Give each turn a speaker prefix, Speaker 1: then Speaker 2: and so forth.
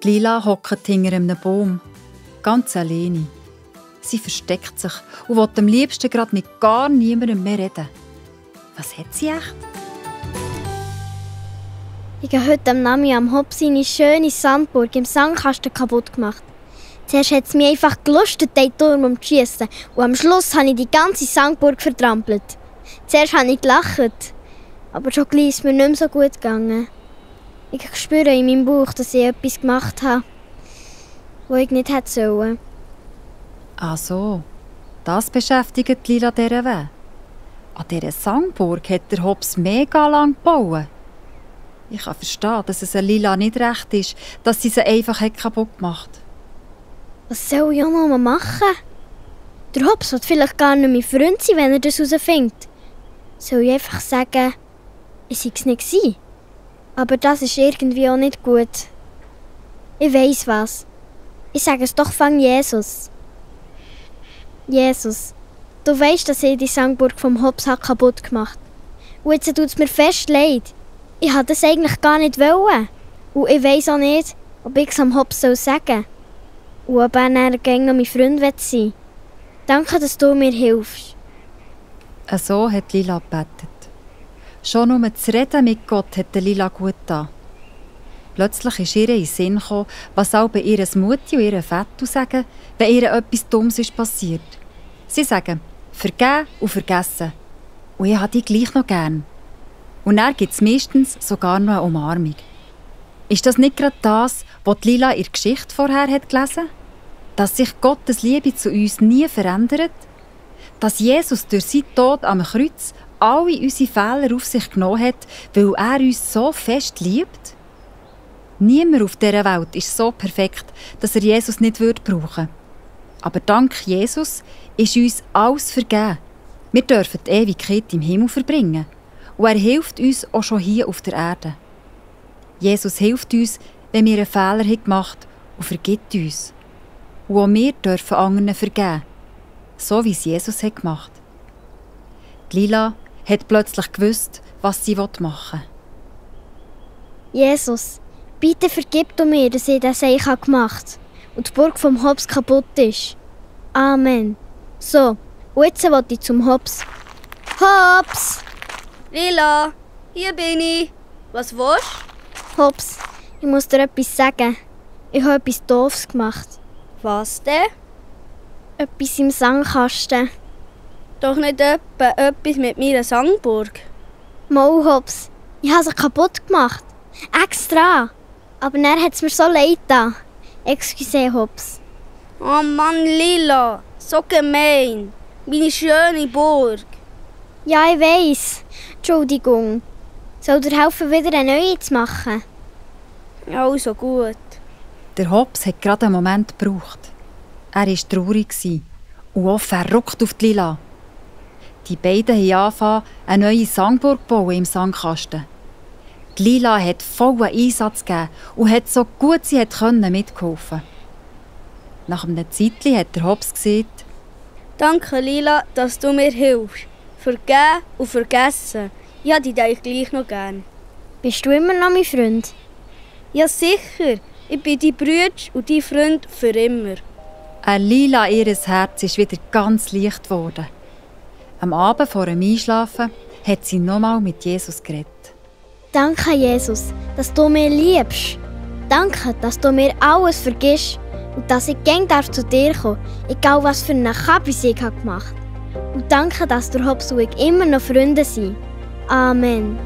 Speaker 1: Die Lila hockt hinter einem Baum, ganz alleine. Sie versteckt sich und will am liebsten gerade mit gar niemandem mehr reden. Was hat sie echt?
Speaker 2: Ich habe heute am Nami am Hopp seine schöne Sandburg im Sandkasten kaputt gemacht. Zuerst hat es mich einfach gelustet, den Turm umzuschiessen, und am Schluss habe ich die ganze Sandburg vertrampelt. Zuerst habe ich gelacht, aber schon gleich ist es mir nicht mehr so gut gegangen. Ich spüre in meinem Bauch, dass ich etwas gemacht habe, was ich nicht hätte sollen.
Speaker 1: Ach so, das beschäftigt Lila dieser Weg. An dieser Sandburg hat der Hobbs mega lang gebaut. Ich kann verstehen, dass es Lila nicht recht ist, dass sie sie einfach kaputt gemacht hat.
Speaker 2: Was soll ich auch noch mal machen? Der Hobbs wird vielleicht gar nicht mein Freund sein, wenn er das herausfindet. Soll ich einfach sagen, es war es nicht gewesen? Aber das ist irgendwie auch nicht gut. Ich weiss was. Ich sage es doch von Jesus. Jesus, du weisst, dass ich die Sandburg vom Hobbs kaputt gemacht habe. Und jetzt tut es mir fest leid. Ich wollte das eigentlich gar nicht wollen. Und ich weiss auch nicht, ob ich es am Hobbs sagen soll. Und ob er dann noch mein Freund sein will. Danke, dass du mir hilfst.
Speaker 1: So hat Lila gebetet. Schon nur das Reden mit Gott hat Lila gut getan. Plötzlich ist ihr in den Sinn gekommen, was auch bei ihrer Mutti und ihrem Vater sagen, wenn ihr etwas Dummes ist passiert. Sie sagen, vergeben und vergessen. Und ich habe die gleich noch gern. Und dann gibt es meistens sogar noch eine Umarmung. Ist das nicht gerade das, was Lila in der Geschichte vorher hat gelesen? Dass sich Gottes Liebe zu uns nie verändert? Dass Jesus durch seinen Tod am Kreuz alle unsere Fehler auf sich genommen hat, weil er uns so fest liebt? Niemand auf dieser Welt ist so perfekt, dass er Jesus nicht brauchen würde. Aber dank Jesus ist uns alles vergeben. Wir dürfen die Ewigkeit im Himmel verbringen. Und er hilft uns auch schon hier auf der Erde. Jesus hilft uns, wenn wir einen Fehler gemacht haben, und vergibt uns. Und auch wir dürfen anderen vergeben, so wie es Jesus gemacht hat. Lila hat plötzlich gewusst, was sie machen will.
Speaker 2: Jesus, bitte vergib du mir, dass ich das gemacht habe und die Burg vom Hobbs kaputt ist. Amen. So, und jetzt will ich zum Hobbs. Hobbs!
Speaker 3: Lila, hier bin ich. Was willst du?
Speaker 2: Hobbs, ich muss dir etwas sagen. Ich habe etwas Doofes gemacht.
Speaker 3: Was denn?
Speaker 2: Etwas im Sandkasten.
Speaker 3: Doch nicht etwas mit meiner Sandburg.
Speaker 2: Mal, Hobbs, ich habe sie kaputt gemacht. Extra. Aber dann hat es mir so leid getan. Excuse, Hobbs.
Speaker 3: Oh Mann, Lila, so gemein. Meine schöne Burg.
Speaker 2: Ja, ich weiss. Entschuldigung. Soll dir helfen, wieder eine neue zu machen?
Speaker 3: Ja, also gut.
Speaker 1: Der Hobbs hat gerade einen Moment gebraucht. Er war traurig und auch verrückt auf die Lila. Die beiden haben angefangen, eine neue Sandburg zu bauen im Sandkasten. Die Lila hat vollen Einsatz gegeben und hat so gut sie konnte mitgeholfen. Nach einem Zeitchen hat der Hobbs gesagt:
Speaker 3: Danke, Lila, dass du mir hilfst. Vergeben und vergessen. Ich habe dich gleich noch gern.
Speaker 2: Bist du immer noch mein Freund?
Speaker 3: Ja, sicher. Ich bin dein Bruder und dein Freund für immer.
Speaker 1: Lila, ihr Herz ist wieder ganz leicht geworden. Am Abend vor dem Einschlafen hat sie nochmal mit Jesus geredet.
Speaker 2: Danke, Jesus, dass du mir liebst. Danke, dass du mir alles vergisst und dass ich gerne zu dir kommen darf, egal was für einen Kabis ich gemacht habe. Und danke, dass der Hobbs und ich immer noch Freunde sind. Amen.